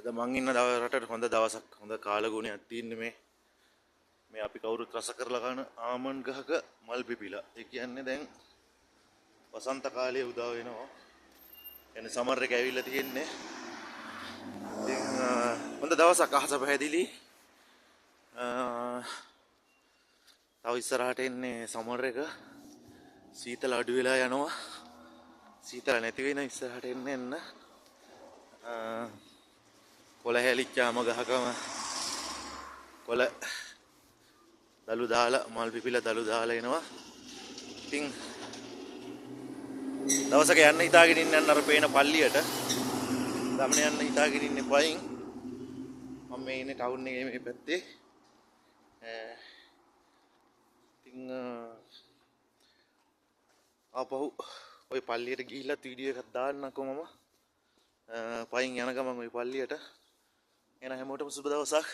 අද මං ඉන්න රටට හොඳ දවසක්, හොඳ කාලගුණයක් තියෙන්නේ. මේ මේ අපි කවුරුත් රස කරලා කන ආමන්ඩ් ගහක මල් පිපිලා. ඒ කියන්නේ දැන් වසන්ත කාලය උදා වෙනවා. කියන්නේ සමර් එක ඇවිල්ලා තියෙන්නේ. ඉතින් හොඳ දවසක්, අහස පැහැදිලි. තව ඉස්සරහට එන්නේ සමර් එක. සීතල අඩු වෙලා යනවා. සීතල නැති වෙන ඉස්සරහට එන්න එන්න. කොළ හැලිච්චාම ගහකම කොළ දළු දාලා මල් පිපිලා දළු දාලා එනවා. ඉතින් දවසක යන්න හිතාගෙන ඉන්න යන්න අර පේන පල්ලියට ගමන යන්න හිතාගෙන ඉන්නේ පයින්. මම මේ ඉන්නේ ටවුන් එකේ මේ පැත්තේ. ඉතින් ආපහු ඔය පල්ලියට ගිහිල්ලා වීඩියෝ එකක් දාන්නකෝ මම. පයින් යන ගමන් ඔය පල්ලියට. එන හැමෝටම සුබ දවසක්.